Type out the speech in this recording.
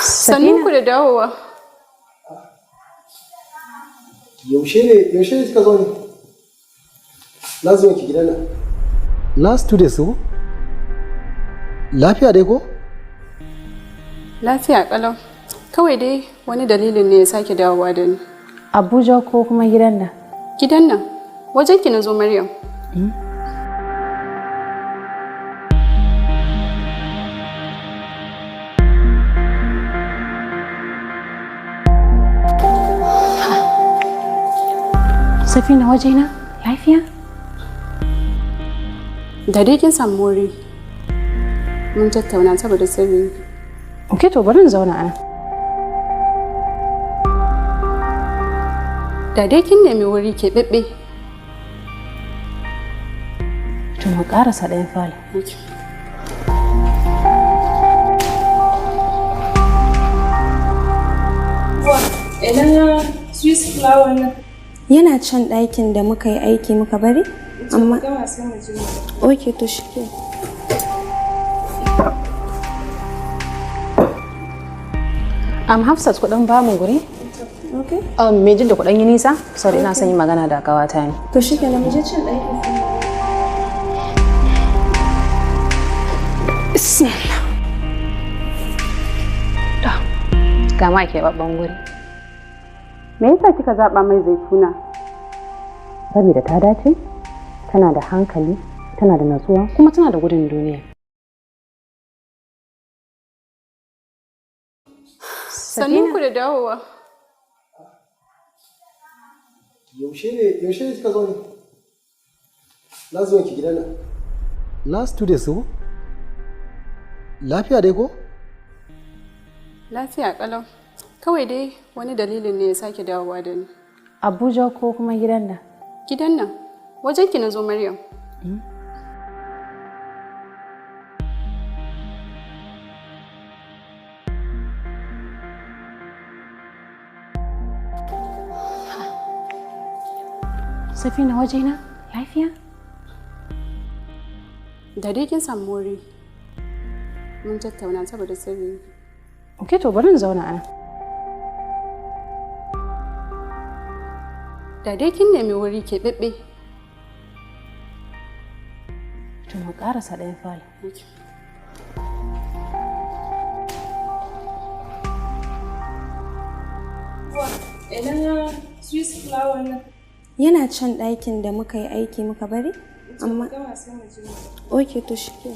Sannun ku da dawowa. Yaushe ne kika zo ne? Na zo ki gidan nan. Last 2 days ko? Lafiya dai ko? Lafiya kalau. Kawai dai wani dalilin ne ya sake dawowa da ni. Abuja ko kuma gidan nan? Gidan nan, wajen ki na zo, Maryam. Safina, wajena? Lafiya? Da dai kin samu wuri mun tattauna saboda sirri. Ok, to bari in zauna ana. Da dai kin nemi wuri keɓaɓɓe. To mu karasa ɗayan falon. Ina Swiss flower nan? Yana can ɗakin da muka yi aiki muka bari, amma Gama sai mu je mu. Ok, to shi ke. Hafsat, kuɗin ba mu guri? Ok. Me jin da kuɗin yi nisa? Sorry, ina son yi magana da kawata ne. To shi ke, mu je can ɗakin. Bismillah. Ga ma ke babban guri. Me yasa kika zaba mai Zaituna? Saboda ta dace, tana da hankali, tana da natsuwa, kuma tana da gudun duniya. Sannun ku da dawowa. Yaushe ne kika zo ne? Na zo ki gidan nan. Last 2 days ko? Lafiya dai ko? Lafiya kalau. Kawai dai wani dalilin ne ya sake dawowa da ni. Abuja ko kuma gidan nan? Gidan nan, wajen ki na zo, Maryam. Safina, wajena? Lafiya? Da dai kin samu wuri mun tattauna saboda sirri. Ok, to bari in zauna ana. Da dai kin nemi wuri keɓaɓɓe. To mu karasa ɗayan falon. Ina Swiss flower nan? Yana can ɗakin da muka yi aiki muka bari, amma Gama sai mu je mu. Ok, to shi ke.